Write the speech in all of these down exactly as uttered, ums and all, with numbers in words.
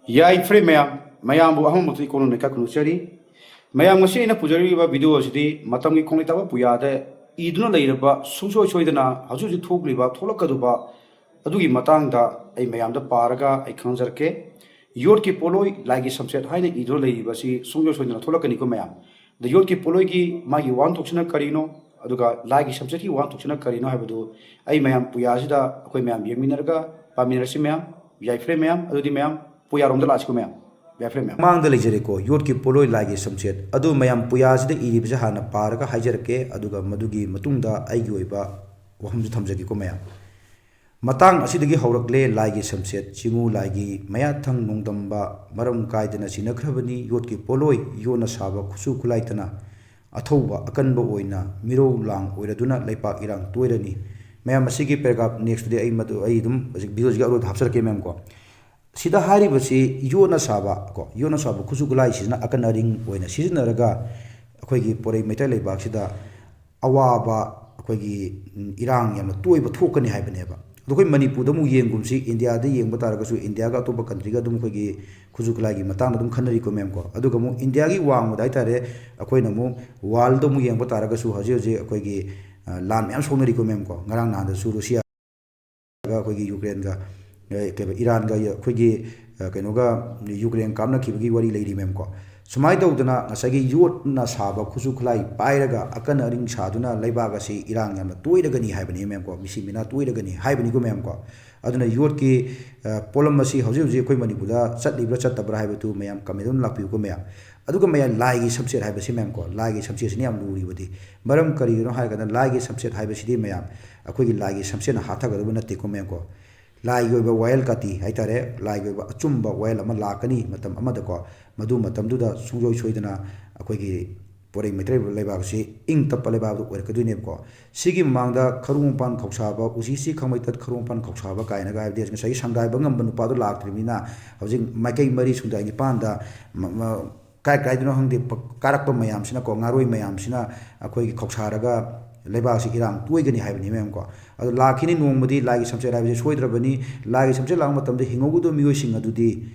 ꯌꯥꯏꯐꯔꯦ ꯃꯌꯥꯝ, ꯃꯌꯥꯝꯕꯨ ꯑꯍꯥꯟꯕꯃꯛꯇꯗ ꯏꯀꯣꯛ ꯅꯣꯟꯅ ꯏꯀꯥꯏ ꯈꯨꯝꯅꯖꯔꯤ꯫ ꯃꯌꯥꯝ, ꯉꯁꯤ ꯑꯩꯅ ꯄꯨꯖꯔꯤꯕ video ꯑꯁꯤꯗꯤ ꯃꯇꯝꯒꯤ ꯈꯣꯡꯂꯩ ꯇꯥꯕ ꯄꯨꯌꯥꯗ ꯏꯗꯨꯅ ꯂꯩꯔꯕ ꯁꯨꯡꯁꯣꯏ ꯁꯣꯏꯗꯅ ꯍꯧꯖꯤꯛ ꯍꯧꯖꯤꯛ ꯊꯣꯛꯂꯤꯕ, ꯊꯣꯛꯂꯛꯀꯗꯕ ꯑꯗꯨꯒꯤ ꯃꯇꯥꯡꯗ ꯑꯩ ꯃꯌꯥꯝꯗ ꯄꯥꯔꯒ ꯑꯩ ꯈꯪꯖꯔꯛꯀꯦ꯫ ꯌꯣꯠꯀꯤ ꯄꯣꯠꯂꯣꯏ, ꯂꯥꯏꯒꯤ ꯁꯝꯆꯦꯠ ꯍꯥꯏꯅ ꯏꯗꯨꯅ ꯂꯩꯔꯤꯕ ꯑꯁꯤ ꯁꯨꯡꯁꯣꯏ ꯁꯣꯏꯗꯅ ꯊꯣꯛꯂꯛꯀꯅꯤꯀꯣ ꯃꯌꯥꯝ꯫ ꯑꯗ ꯌꯣꯠꯀꯤ ꯄꯣꯠꯂꯣꯏꯒꯤ ꯃꯥꯒꯤ ꯋꯥꯍꯟꯊꯣꯛꯁꯤꯅ ꯀꯔꯤꯅꯣ, ꯑꯗꯨꯒ ꯂꯥꯏꯒꯤ ꯁꯝꯆꯦꯠꯀꯤ ꯋꯥꯍꯟꯊꯣꯛꯁꯤꯅ ꯀꯔꯤꯅꯣ ꯍꯥꯏꯕꯗꯨ ꯑꯩ ꯃꯌꯥꯝ ꯄꯨꯌꯥꯁꯤꯗ ꯑꯩꯈꯣꯏ ꯃꯌꯥꯝ ꯌꯦꯡꯃꯤꯟꯅꯔꯒ ꯄꯥꯃꯤꯟꯅꯔꯁꯤ ꯃꯌꯥꯝ꯫ ꯌꯥꯏꯐꯔꯦ ꯃꯌꯥꯝ꯫ ꯑꯗꯨꯗꯤ ꯃꯌꯥꯝ ꯄꯨꯌꯥꯔꯣꯝꯗ ꯂꯥꯛꯑꯁꯤꯀꯣ ꯃꯌꯥꯝ꯫ ꯌꯥꯏꯐꯔꯦ ꯃꯌꯥꯝ꯫ ꯃꯥꯡꯗ ꯂꯩꯖꯔꯦꯀꯣ, ꯌꯣꯠꯀꯤ ꯄꯣꯠꯂꯣꯏ ꯂꯥꯏꯒꯤ ꯁꯝꯆꯦꯠ꯫ ꯑꯗꯨ ꯃꯌꯥꯝ ꯄꯨꯌꯥꯁꯤꯗ ꯏꯔꯤꯕꯁꯦ ꯍꯥꯟꯅ ꯄꯥꯔꯒ ꯍꯥꯏꯖꯔꯛꯀꯦ, ꯑꯗꯨꯒ ꯃꯗꯨꯒꯤ ꯃꯇꯨꯡꯗ ꯑꯩꯒꯤ ꯑꯣꯏꯕ ꯋꯥꯐꯝꯁꯨ ꯊꯝꯖꯒꯦꯀꯣ ꯃꯌꯥꯝ꯫ ꯃꯇꯥꯡ ꯑꯁꯤꯗꯒꯤ ꯍꯧꯔꯛꯂꯦ ꯂꯥꯏꯒꯤ ꯁꯝꯆꯦꯠ꯫ ꯆꯤꯉꯨ ꯂꯥꯏꯒꯤ ꯃꯌꯥꯊꯪ ꯅꯣꯡꯗꯝꯕ ꯃꯔꯝ ꯀꯥꯏꯗꯅ ꯁꯤꯟꯅꯈ꯭ꯔꯕꯅꯤ꯫ ꯌꯣꯠꯀꯤ ꯄꯣꯠꯂꯣꯏ, ꯌꯣꯠꯅ ꯁꯥꯕ ꯈꯨꯠꯁꯨ ꯈꯨꯠꯂꯥꯏꯇꯅ ꯑꯊꯧꯕ ꯑꯀꯟꯕ ꯑꯣꯏꯅ ꯃꯤꯔꯧ ꯂꯥꯡ ꯑꯣꯏꯔꯗꯨꯅ ꯂꯩꯄꯥꯛ ꯏꯔꯥꯡ ꯇꯣꯏꯔꯅꯤ꯫ ꯃꯌꯥꯝ, ꯑꯁꯤꯒꯤ paragraph next ꯇꯨꯗꯤ ꯑꯩ ꯃꯗꯨ, ꯑꯩ ꯑꯗꯨꯝ ꯍꯧꯖꯤꯛ video ꯁꯤꯒꯤ ꯑꯔꯣꯏꯕꯗ ꯍꯥꯞꯆꯔꯛꯀꯦ ꯃꯌꯥꯝ ꯀꯣ꯫ ꯁꯤꯗ ꯍꯥꯏꯔꯤꯕꯁꯤ ꯌꯣꯠꯅ ꯁꯥꯕ ꯀꯣ, ꯌꯣꯠꯅ ꯁꯥꯕ ꯈꯨꯠꯁꯨ ꯈꯨꯠꯂꯥꯏꯁꯤꯅ ꯑꯀꯟ ꯑꯔꯤꯡ ꯑꯣꯏꯅ ꯁꯤꯖꯤꯟꯅꯔꯒ ꯑꯩꯈꯣꯏꯒꯤ ꯄꯣꯔꯩ ꯃꯩꯇꯩ ꯂꯩꯕꯥꯛꯁꯤꯗ ꯑꯋꯥꯕ, ꯑꯩꯈꯣꯏꯒꯤ, ꯎꯝ, ꯏꯔꯥꯡ ꯌꯥꯝꯅ ꯇꯣꯏꯕ ꯊꯣꯛꯀꯅꯤ ꯍꯥꯏꯕꯅꯦꯕ꯫ ꯑꯗꯣ ꯑꯩꯈꯣꯏ ꯃꯅꯤꯄꯨꯔꯗ ꯑꯃꯨꯛ ꯌꯦꯡꯒꯨꯝꯁꯤ, ꯏꯟꯗꯤꯌꯥꯗ ꯌꯦꯡꯕ ꯇꯥꯔꯒꯁꯨ ꯏꯟꯗꯤꯌꯥꯒ ꯑꯇꯣꯞꯄ countryꯒ ꯑꯗꯨꯝ ꯑꯩꯈꯣꯏꯒꯤ ꯈꯨꯠꯁꯨ ꯈꯨꯠꯂꯥꯏꯒꯤ ꯃꯇꯥꯡꯗ ꯑꯗꯨꯝ ꯈꯟꯅꯔꯤꯀꯣ ꯃꯌꯥꯝ ꯀꯣ꯫ ꯑꯗꯨꯒ ꯑꯃꯨꯛ ꯏꯟꯗꯤꯌꯥꯒꯤ ꯋꯥꯡꯃꯗ ꯍꯥꯏꯇꯥꯔꯦ, ꯑꯩꯈꯣꯏꯅ ꯑꯃꯨꯛ worldꯗ ꯑꯃꯨꯛ ꯌꯦꯡꯕ ꯇꯥꯔꯒꯁꯨ ꯍꯧꯖꯤꯛ ꯍꯧꯖꯤꯛ ꯑꯩꯈꯣꯏꯒꯤ, ꯑ, ꯂꯥꯟ ꯃꯌꯥꯝ ꯁꯣꯛꯅꯔꯤꯀꯣ ꯃꯌꯥꯝ ꯀꯣ꯫ ꯉꯔꯥꯡ ꯅꯍꯥꯟꯗꯁꯨ ꯔꯨꯁꯤꯌꯥꯒ ꯑꯩꯈꯣꯏꯒꯤ ꯌꯨꯀ꯭ꯔꯦꯟꯒ, ꯑ, ꯀꯩꯕ, ꯏꯔꯥꯟꯒ ꯑꯩꯈꯣꯏꯒꯤ, ꯑ, ꯀꯩꯅꯣꯒ ꯌꯨꯀ꯭ꯔꯦꯟ ꯀꯥꯞꯅꯈꯤꯕꯒꯤ ꯋꯥꯔꯤ ꯂꯩꯔꯤ ꯃꯌꯥꯝ ꯀꯣ꯫ ꯁꯨꯃꯥꯏꯅ ꯇꯧꯗꯅ ꯉꯁꯥꯏꯒꯤ ꯌꯣꯠꯅ ꯁꯥꯕ ꯈꯨꯠꯁꯨ ꯈꯨꯠꯂꯥꯏ ꯄꯥꯏꯔꯒ ꯑꯀꯟ ꯑꯔꯤꯡ ꯁꯥꯗꯨꯅ ꯂꯩꯕꯥꯛ ꯑꯁꯤ ꯏꯔꯥꯡ ꯌꯥꯝꯅ ꯇꯣꯏꯔꯒꯅꯤ ꯍꯥꯏꯕꯅꯤ ꯃꯌꯥꯝ ꯀꯣ, ꯃꯤꯁꯤ ꯃꯤꯅꯥ ꯇꯣꯏꯔꯒꯅꯤ ꯍꯥꯏꯕꯅꯤꯀꯣ ꯃꯌꯥꯝ ꯀꯣ꯫ ꯑꯗꯨꯅ ꯌꯣꯠꯀꯤ, ꯑ, ꯄꯣꯠꯂꯝ ꯑꯁꯤ ꯍꯧꯖꯤꯛ ꯍꯧꯖꯤꯛ ꯑꯩꯈꯣꯏ ꯃꯅꯤꯄꯨꯔꯗ ꯆꯠꯂꯤꯕ꯭ꯔꯥ ꯆꯠꯇꯕ꯭ꯔꯥ ꯍꯥꯏꯕꯗꯨ ꯃꯌꯥꯝ comment ꯑꯗꯨꯝ ꯂꯥꯛꯄꯤꯌꯨꯀꯣ ꯃꯌꯥꯝ꯫ ꯑꯗꯨꯒ ꯃꯌꯥꯝ ꯂꯥꯏꯒꯤ ꯁꯝꯆꯦꯠ ꯍꯥꯏꯕꯁꯤ ꯃꯌꯥꯝ ꯀꯣ, ꯂꯥꯏꯒꯤ ꯁꯝꯆꯦꯠꯁꯤꯅ ꯌꯥꯝ ꯂꯨꯔꯤꯕꯗꯤ꯫ ꯃꯔꯝ ꯀꯔꯤꯒꯤꯅꯣ ꯍꯥꯏꯔꯀꯥꯟꯗ ꯂꯥꯏꯒꯤ ꯁꯝꯆꯦꯠ ꯍꯥꯏꯕꯁꯤꯗꯤ ꯃꯌꯥꯝ ꯑꯩꯈꯣꯏꯒꯤ ꯂꯥꯏꯒꯤ ꯁꯝꯆꯦꯠꯅ ꯍꯥꯠꯊꯒꯗꯕ ꯅꯠꯇꯦꯀꯣ ꯃꯌꯥꯝ ꯀꯣ꯫ ꯂꯥꯏꯒꯤ ꯑꯣꯏꯕ ꯋꯥꯌꯦꯜ ꯀꯥꯇꯤ ꯍꯥꯏꯇꯥꯔꯦ, ꯂꯥꯏꯒꯤ ꯑꯣꯏꯕ ꯑꯆꯨꯝꯕ ꯋꯥꯌꯦꯜ ꯑꯃ ꯂꯥꯛꯀꯅꯤ ꯃꯇꯝ ꯑꯃꯗꯀꯣ꯫ ꯃꯗꯨ ꯃꯇꯝꯗꯨꯗ ꯁꯨꯡꯁꯣꯏ ꯁꯣꯏꯗꯅ ꯑꯩꯈꯣꯏꯒꯤ ꯄꯣꯔꯩ ꯃꯩꯇꯩ ꯂꯩꯕꯥꯛ ꯑꯁꯤ ꯏꯪ ꯇꯞꯄ ꯂꯩꯕꯥꯛ ꯑꯗꯨ ꯑꯣꯏꯔꯛꯀꯗꯣꯏꯅꯦꯕꯀꯣ꯫ ꯁꯤꯒꯤ ꯃꯃꯥꯡꯗ ꯈꯔꯨ ꯃꯄꯥꯟ ꯈꯧꯁꯥꯕ, ꯎꯆꯤꯁꯤ ꯈꯪꯃꯩꯇꯠ ꯈꯔꯨ ꯃꯄꯥꯟ ꯈꯧꯁꯥꯕ ꯀꯥꯏꯅꯒ ꯍꯥꯏꯕꯗꯤ ꯉꯁꯥꯏꯒꯤ ꯁꯪꯒꯥꯏꯕ ꯉꯝꯕ ꯅꯨꯄꯥꯗꯣ ꯂꯥꯛꯇ꯭ꯔꯤꯕꯅꯤꯅ ꯍꯧꯖꯤꯛ ꯃꯥꯏꯀꯩ ꯃꯔꯤ ꯁꯨꯡꯗꯥꯏ ꯅꯤꯄꯥꯟꯗ ꯃ-, ꯃ-, ꯀꯥꯏ ꯀꯥꯏꯗꯅꯣ ꯈꯪꯗꯦ, ꯄ-, ꯀꯥꯔꯛꯄ ꯃꯌꯥꯝꯁꯤꯅꯀꯣ, ꯉꯥꯔꯣꯏ ꯃꯌꯥꯝꯁꯤꯅ ꯑꯩꯈꯣꯏꯒꯤ ꯈꯧꯁꯥꯔꯒ ꯂꯩꯕꯥꯛꯁꯤ ꯏꯔꯥꯡ ꯇꯣꯏꯒꯅꯤ ꯍꯥꯏꯕꯅꯤ ꯃꯌꯥꯝꯀꯣ꯫ ꯑꯗꯣ ꯂꯥꯛꯈꯤꯅꯤ ꯅꯣꯡꯃꯗꯤ ꯂꯥꯏꯒꯤ ꯁꯝꯆꯦꯠ ꯍꯥꯏꯕꯁꯤ ꯁꯣꯏꯗ꯭ꯔꯕꯅꯤ꯫ ꯂꯥꯏꯒꯤ ꯁꯝꯆꯦꯠ ꯂꯥꯛꯄ ꯃꯇꯝꯗ ꯍꯤꯡꯍꯧꯒꯗꯕ ꯃꯤꯑꯣꯏꯁꯤꯡ ꯑꯗꯨꯗꯤ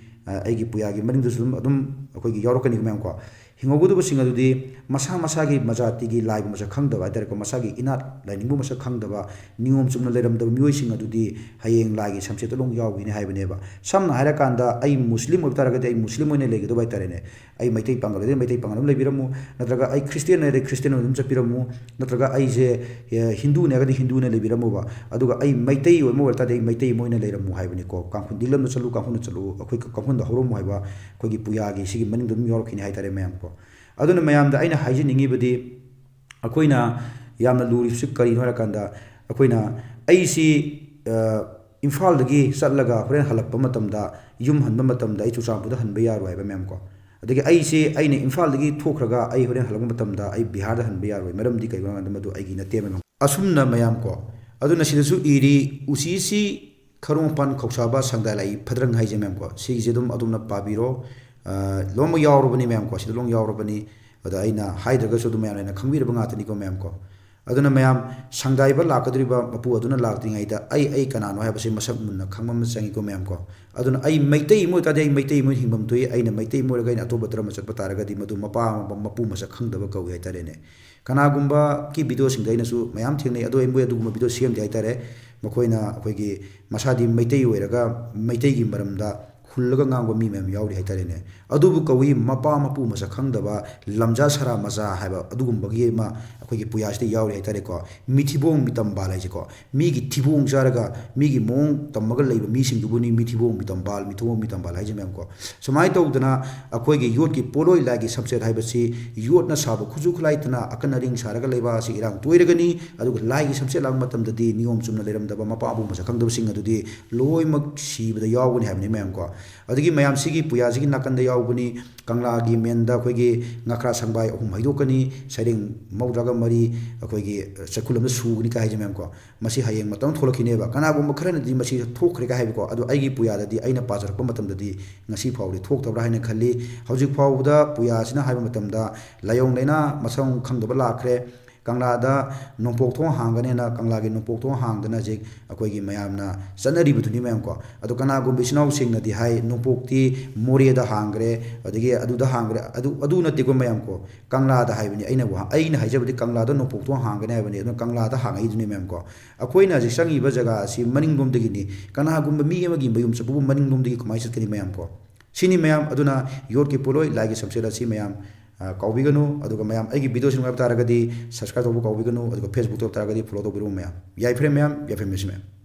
ꯑ, ꯑꯩꯒꯤ ꯄꯨꯌꯥꯒꯤ ꯃꯅꯤꯡꯗꯁꯨ ꯑꯗꯨꯝ, ꯑꯗꯨꯝ ꯑꯩꯈꯣꯏꯒꯤ ꯌꯥꯎꯔꯛꯀꯅꯤꯀꯣ ꯃꯌꯥꯝ ꯀꯣ꯫ ꯍꯤꯡꯍꯧꯒꯗꯕꯁꯤꯡ ꯑꯗꯨꯗꯤ ꯃꯁꯥ ꯃꯁꯥꯒꯤ ꯃꯖꯥꯇꯤꯒꯤ ꯂꯥꯏꯕꯨ ꯃꯁꯛ ꯈꯪꯗꯕ ꯍꯥꯏꯇꯥꯔꯦꯀꯣ, ꯃꯁꯥꯒꯤ ꯏꯅꯥꯠ ꯂꯥꯏꯅꯤꯡꯕꯨ ꯃꯁꯛ ꯈꯪꯗꯕ, ꯅꯤꯌꯣꯝ ꯆꯨꯝꯅ ꯂꯩꯔꯝꯗꯕ ꯃꯤꯑꯣꯏꯁꯤꯡ ꯑꯗꯨꯗꯤ ꯍꯌꯦꯡ ꯂꯥꯏꯒꯤ ꯁꯝꯆꯦꯠꯇ ꯂꯣꯏ ꯌꯥꯎꯈꯤꯅꯤ ꯍꯥꯏꯕꯅꯦꯕ꯫ ꯁꯝꯅ ꯍꯥꯏꯔꯀꯥꯟꯗ ꯑꯩ ꯃꯨꯁꯂꯤꯝ ꯑꯣꯏꯕ ꯇꯥꯔꯒꯗꯤ ꯑꯩ ꯃꯨꯁꯂꯤꯝ ꯑꯣꯏꯅ ꯂꯩꯒꯗꯕ ꯍꯥꯏꯇꯥꯔꯦꯅꯦ꯫ ꯑꯩ ꯃꯩꯇꯩ ꯄꯥꯉꯜ ꯑꯣꯏꯔꯗꯤ ꯃꯩꯇꯩ ꯄꯥꯉꯜ ꯑꯗꯨꯝ ꯂꯩꯕꯤꯔꯝꯃꯨ, ꯅꯠꯇ꯭ꯔꯒ ꯑꯩ ꯈ꯭ꯔꯤꯁꯇꯦꯟ ꯑꯣꯏꯔꯗꯤ ꯈ꯭ꯔꯤꯁꯇꯦꯟ ꯑꯣꯏꯅ ꯑꯗꯨꯝ ꯆꯠꯄꯤꯔꯝꯃꯨ, ꯅꯠꯇ꯭ꯔꯒ ꯑꯩꯁꯦ, ꯑꯦ, ꯍꯤꯟꯗꯨꯅꯦ ꯍꯥꯏꯔꯒꯗꯤ ꯍꯤꯟꯗꯨꯅ ꯂꯩꯕꯤꯔꯝꯃꯨꯕ, ꯑꯗꯨꯒ ꯑꯩ ꯃꯩꯇꯩ ꯑꯃ ꯑꯣꯏꯔ ꯇꯥꯔꯗꯤ ꯑꯩ ꯃꯩꯇꯩ ꯑꯃ ꯑꯣꯏꯅ ꯂꯩꯔꯝꯃꯨ ꯍꯥꯏꯕꯅꯤꯀꯣ꯫ ꯀꯥꯡꯈꯨꯜ ꯅꯤꯡꯂꯝꯗ ꯆꯠꯂꯨ, ꯀꯥꯡꯈꯨꯜꯗ ꯆꯠꯂꯨ, ꯑꯩꯈꯣꯏ ꯀꯥꯡꯈꯨꯜꯗ ꯍꯧꯔꯝꯃꯨ ꯍꯥꯏꯕ ꯑꯩꯈꯣꯏꯒꯤ ꯄꯨꯌꯥꯒꯤ ꯁꯤꯒꯤ ꯃꯅꯤꯡꯗ ꯑꯗꯨꯝ ꯌꯥꯎꯔꯛꯈꯤꯅꯤ ꯍꯥꯏꯇꯥꯔꯦ ꯃꯌꯥꯝ ꯀꯣ꯫ ꯑꯗꯨꯅ ꯃꯌꯥꯝꯗ ꯑꯩꯅ ꯍꯥꯏꯖꯅꯤꯡꯉꯤꯕꯗꯤ, ꯑꯩꯈꯣꯏꯅ ꯌꯥꯝꯅ ꯂꯨꯔꯤꯕꯁꯤ ꯀꯔꯤꯅꯣ ꯍꯥꯏꯔꯀꯥꯟꯗ, ꯑꯩꯈꯣꯏꯅ, ꯑꯩꯁꯤ, ꯑ, ꯏꯝꯐꯥꯜꯗꯒꯤ ꯆꯠꯂꯒ ꯍꯣꯔꯦꯟ ꯍꯜꯂꯛꯄ ꯃꯇꯝꯗ, ꯌꯨꯝ ꯍꯟꯕ ꯃꯇꯝꯗ ꯑꯩ ꯆꯨꯔꯆꯥꯟꯄꯨꯔꯗ ꯍꯟꯕ ꯌꯥꯔꯣꯏ ꯍꯥꯏꯕ ꯃꯌꯥꯝ ꯀꯣ꯫ ꯑꯗꯒꯤ ꯑꯩꯁꯤ, ꯑꯩꯅ ꯏꯝꯐꯥꯜꯗꯒꯤ ꯊꯣꯛꯈ꯭ꯔꯒ ꯑꯩ ꯍꯣꯔꯦꯟ ꯍꯜꯂꯛꯄ ꯃꯇꯝꯗ ꯑꯩ ꯕꯤꯍꯥꯔꯗ ꯍꯟꯕ ꯌꯥꯔꯣꯏ꯫ ꯃꯔꯝꯗꯤ ꯀꯩꯒꯤꯅꯣ ꯍꯥꯏꯕ ꯃꯇꯝꯗ ꯃꯗꯨ ꯑꯩꯒꯤ ꯅꯠꯇꯦ ꯍꯥꯏꯕ ꯃꯌꯥꯝ꯫ ꯑꯁꯨꯝꯅ ꯃꯌꯥꯝ ꯀꯣ, ꯑꯗꯨꯅ ꯁꯤꯗꯁꯨ ꯏꯔꯤ, "ꯎꯆꯤꯁꯤ ꯈꯔꯣꯡ ꯃꯄꯥꯟ ꯈꯧꯁꯥꯕ ꯁꯪꯗꯥꯏ ꯂꯥꯛꯏ ꯐꯗ꯭ꯔꯪ" ꯍꯥꯏꯁꯦ ꯃꯌꯥꯝ ꯀꯣ꯫ ꯁꯤꯒꯤꯁꯦ ꯑꯗꯨꯝ ꯑꯗꯣꯝꯅ ꯄꯥꯕꯤꯔꯣ꯫ ꯑ, ꯂꯣꯏꯅꯃꯛ ꯌꯥꯎꯔꯕꯅꯤ ꯃꯌꯥꯝ ꯀꯣ, ꯁꯤꯗ ꯂꯣꯏꯅ ꯌꯥꯎꯔꯕꯅꯤ꯫ ꯑꯗ ꯑꯩꯅ ꯍꯥꯏꯗ꯭ꯔꯒꯁꯨ ꯑꯗꯨꯝ ꯃꯌꯥꯝꯅ ꯈꯪꯕꯤꯔꯕ ꯉꯥꯛꯇꯅꯤꯀꯣ ꯃꯌꯥꯝ ꯀꯣ꯫ ꯑꯗꯨꯅ ꯃꯌꯥꯝ, ꯁꯪꯗꯥꯏꯕ ꯂꯥꯛꯀꯗꯧꯔꯤꯕ ꯃꯄꯨ ꯑꯗꯨꯅ ꯂꯥꯛꯇ꯭ꯔꯤꯉꯩꯗ ꯑꯩ, ꯑꯩ ꯀꯅꯥꯅꯣ ꯍꯥꯏꯕꯁꯤ ꯃꯁꯛ ꯃꯨꯟꯅ ꯈꯪꯕ ꯑꯃ ꯆꯪꯉꯤꯀꯣ ꯃꯌꯥꯝ ꯀꯣ꯫ ꯑꯗꯨꯅ ꯑꯩ ꯃꯩꯇꯩ ꯑꯃ ꯑꯣꯏꯇꯥꯔꯗꯤ ꯑꯩ ꯃꯩꯇꯩ ꯑꯃ ꯑꯣꯏꯅ ꯍꯤꯡꯐꯝ ꯊꯣꯛꯏ, ꯑꯩꯅ ꯃꯩꯇꯩ ꯑꯃ ꯑꯣꯏꯔꯒ ꯑꯩꯅ ꯑꯇꯣꯞꯄ ꯙꯔꯃ ꯆꯠꯄ ꯇꯥꯔꯒꯗꯤ ꯃꯗꯨ ꯃꯄꯥ ꯑꯃ ꯃꯄꯨ ꯃꯁꯛ ꯈꯪꯗꯕ ꯀꯧꯏ ꯍꯥꯏꯇꯥꯔꯦꯅꯦ꯫ ꯀꯅꯥꯒꯨꯝꯕꯒꯤ ꯚꯤꯗꯤꯑꯣꯁꯤꯡꯗ ꯑꯩꯅꯁꯨ ꯃꯌꯥꯝ ꯊꯦꯡꯅꯩ, ꯑꯗꯣ ꯑꯩ ꯃꯣꯏ ꯑꯗꯨꯒꯨꯝꯕ ꯚꯤꯗꯤꯑꯣ ꯁꯦꯝꯗꯦ ꯍꯥꯏꯇꯥꯔꯦ꯫ ꯃꯈꯣꯏꯅ ꯑꯩꯈꯣꯏꯒꯤ ꯃꯁꯥꯗꯤ ꯃꯩꯇꯩ ꯑꯣꯏꯔꯒ ꯃꯩꯇꯩꯒꯤ ꯃꯔꯝꯗ ꯍꯨꯜꯂꯒ ꯉꯥꯡꯕ ꯃꯤ ꯃꯌꯥꯝ ꯌꯥꯎꯔꯤ ꯍꯥꯏꯇꯥꯔꯦꯅꯦ꯫ ꯑꯗꯨꯕꯨ ꯀꯧꯏ ꯃꯄꯥ ꯃꯄꯨ ꯃꯁꯛ ꯈꯪꯗꯕ, ꯂꯝꯖꯥ ꯁꯔꯥ ꯃꯆꯥ ꯍꯥꯏꯕ ꯑꯗꯨꯒꯨꯝꯕꯒꯤ ꯑꯃ ꯑꯩꯈꯣꯏꯒꯤ ꯄꯨꯌꯥꯁꯤꯗ ꯌꯥꯎꯔꯤ ꯍꯥꯏꯇꯥꯔꯦꯀꯣ꯫ ꯃꯤꯊꯤꯕꯣꯡ ꯃꯤꯇꯝꯕꯥꯜ ꯍꯥꯏꯁꯦꯀꯣ, ꯃꯤꯒꯤ ꯊꯤꯕꯣꯡ ꯆꯥꯔꯒ ꯃꯤꯒꯤ ꯃꯑꯣꯡ ꯇꯝꯃꯒ ꯂꯩꯕ ꯃꯤꯁꯤꯡꯗꯨꯕꯨꯅꯤ ꯃꯤꯊꯤꯕꯣꯡ ꯃꯤꯇꯝꯕꯥꯜ, ꯃꯤꯊꯤꯕꯣꯡ ꯃꯤꯇꯝꯕꯥꯜ ꯍꯥꯏꯁꯦ ꯃꯌꯥꯝꯀꯣ꯫ ꯁꯨꯃꯥꯏꯅ ꯇꯧꯗꯅ ꯑꯩꯈꯣꯏꯒꯤ ꯌꯣꯠꯀꯤ ꯄꯣꯠꯂꯣꯏ ꯂꯥꯏꯒꯤ ꯁꯝꯆꯦꯠ ꯍꯥꯏꯕꯁꯤ ꯌꯣꯠꯅ ꯁꯥꯕ ꯈꯨꯠꯁꯨ ꯈꯨꯠꯂꯥꯏꯇꯅ ꯑꯀꯟ ꯑꯔꯤꯡ ꯁꯥꯔꯒ ꯂꯩꯕ ꯑꯁꯤ ꯏꯔꯥꯡ ꯇꯣꯏꯔꯒꯅꯤ꯫ ꯑꯗꯨꯒ ꯂꯥꯏꯒꯤ ꯁꯝꯆꯦꯠ ꯂꯥꯡꯕ ꯃꯇꯝꯗꯗꯤ ꯅꯤꯌꯣꯝ ꯆꯨꯝꯅ ꯂꯩꯔꯝꯗꯕ ꯃꯄꯥ ꯃꯄꯨ ꯃꯁꯛ ꯈꯪꯗꯕꯁꯤꯡ ꯑꯗꯨꯗꯤ ꯂꯣꯏꯅꯃꯛ ꯁꯤꯕꯗ ꯌꯥꯎꯒꯅꯤ ꯍꯥꯏꯕꯅꯤ ꯃꯌꯥꯝꯀꯣ꯫ ꯑꯗꯒꯤ ꯃꯌꯥꯝꯁꯤꯒꯤ ꯄꯨꯌꯥꯁꯤꯒꯤ ꯅꯥꯀꯟꯗ ꯌꯥꯎꯕꯅꯤ, ꯀꯪꯂꯥꯒꯤ ꯃꯦꯟꯗ ꯑꯩꯈꯣꯏꯒꯤ ꯉꯥꯈ꯭ꯔꯥ ꯁꯪꯕꯥꯏ ꯑꯍꯨꯝ ꯍꯩꯗꯣꯛꯀꯅꯤ, ꯁꯩꯔꯦꯡ ꯃꯧꯗ꯭ꯔꯥꯒ ꯃꯔꯤ ꯑꯩꯈꯣꯏꯒꯤ ꯆꯩꯈꯨꯜ ꯑꯃꯗ ꯁꯨꯒꯅꯤ ꯀꯥꯏ ꯍꯥꯏꯁꯦ ꯃꯌꯥꯝꯀꯣ꯫ ꯃꯁꯤ ꯍꯌꯦꯡ ꯃꯇꯝ ꯊꯣꯛꯂꯛꯈꯤꯅꯦꯕ꯫ ꯀꯅꯥꯒꯨꯝꯕ ꯈꯔꯅꯗꯤ ꯃꯁꯤ ꯊꯣꯛꯈ꯭ꯔꯦ ꯀꯥꯏ ꯍꯥꯏꯕꯀꯣ꯫ ꯑꯗꯣ ꯑꯩꯒꯤ ꯄꯨꯌꯥꯗꯗꯤ ꯑꯩꯅ ꯄꯥꯖꯔꯛꯄ ꯃꯇꯝꯗꯗꯤ ꯉꯁꯤ ꯐꯥꯎꯕꯗꯤ ꯊꯣꯛꯇꯕ꯭ꯔꯥ ꯍꯥꯏꯅ ꯈꯜꯂꯤ꯫ ꯍꯧꯖꯤꯛ ꯐꯥꯎꯕꯗ ꯄꯨꯌꯥꯁꯤꯅ ꯍꯥꯏꯕ ꯃꯇꯝꯗ ꯂꯥꯏꯑꯣꯡ ꯂꯥꯏꯅꯥ ꯃꯁꯛ ꯈꯪꯗꯕ ꯂꯥꯛꯈ꯭ꯔꯦ꯫ ꯀꯪꯂꯥꯗ ꯅꯣꯡꯄꯣꯛ ꯊꯣꯡ ꯍꯥꯡꯒꯅꯦꯅ ꯀꯪꯂꯥꯒꯤ ꯅꯣꯡꯄꯣꯛ ꯊꯣꯡ ꯍꯥꯡꯗꯅ ꯍꯧꯖꯤꯛ ꯑꯩꯈꯣꯏꯒꯤ ꯃꯌꯥꯝꯅ ꯆꯠꯅꯔꯤꯕꯗꯨꯅꯤ ꯃꯌꯥꯝ ꯀꯣ꯫ ꯑꯗꯣ ꯀꯅꯥꯒꯨꯝꯕ ꯏꯆꯤꯟ ꯏꯅꯥꯎꯁꯤꯡꯅꯗꯤ ꯍꯥꯏ, "ꯅꯣꯡꯄꯣꯛꯇꯤ ꯃꯣꯔꯦꯗ ꯍꯥꯡꯈ꯭ꯔꯦ, ꯑꯗꯒꯤ ꯑꯗꯨꯗ ꯍꯥꯡꯈ꯭ꯔꯦ", ꯑꯗꯨ, ꯑꯗꯨ ꯅꯠꯇꯦꯀꯣ ꯃꯌꯥꯝ ꯀꯣ꯫ ꯀꯪꯂꯥꯗ ꯍꯥꯏꯕꯅꯤ, ꯑꯩꯅ ꯋꯥ-, ꯑꯩꯅ ꯍꯥꯏꯖꯕꯗꯤ ꯀꯪꯂꯥꯗ ꯅꯣꯡꯄꯣꯛ ꯊꯣꯡ ꯍꯥꯡꯒꯅꯤ ꯍꯥꯏꯕꯅꯤ꯫ ꯑꯗꯨꯅ ꯀꯪꯂꯥꯗ ꯍꯥꯡꯉꯛꯏꯗꯨꯅꯤ ꯃꯌꯥꯝ ꯀꯣ꯫ ꯑꯩꯈꯣꯏꯅ ꯍꯧꯖꯤꯛ ꯆꯪꯉꯤꯕ ꯖꯒꯥ ꯑꯁꯤ ꯃꯅꯤꯡꯂꯣꯝꯗꯒꯤꯅꯤ꯫ ꯀꯅꯥꯒꯨꯝꯕ ꯃꯤ ꯑꯃꯒꯤ ꯃꯌꯨꯝ ꯆꯠꯄꯕꯨ ꯃꯅꯤꯡꯂꯣꯝꯗꯒꯤ ꯀꯃꯥꯏꯅ ꯆꯠꯀꯅꯤ ꯃꯌꯥꯝ ꯀꯣ? ꯁꯤꯅꯤ ꯃꯌꯥꯝ꯫ ꯑꯗꯨꯅ ꯌꯣꯠꯀꯤ ꯄꯣꯠꯂꯣꯏ ꯂꯥꯏꯒꯤ ꯁꯝꯆꯦꯠ ꯑꯁꯤ ꯃꯌꯥꯝ, ꯑ, ꯀꯥꯎꯕꯤꯒꯅꯨ꯫ ꯑꯗꯨꯒ ꯃꯌꯥꯝ ꯑꯩꯒꯤ ꯚꯤꯗꯤꯑꯣꯁꯤ ꯅꯨꯡꯉꯥꯏꯕ ꯇꯥꯔꯒꯗꯤ subscribe ꯇꯧꯕ ꯀꯥꯎꯕꯤꯒꯅꯨ꯫ ꯑꯗꯨꯒ Facebook ꯇꯧꯕ ꯇꯥꯔꯒꯗꯤ follow ꯇꯧꯕꯤꯔꯝꯃꯨ ꯃꯌꯥꯝ꯫ ꯌꯥꯏꯐꯔꯦ ꯃꯌꯥꯝ, ꯌꯥꯏꯐꯔꯦ ꯃꯌꯥꯝ꯫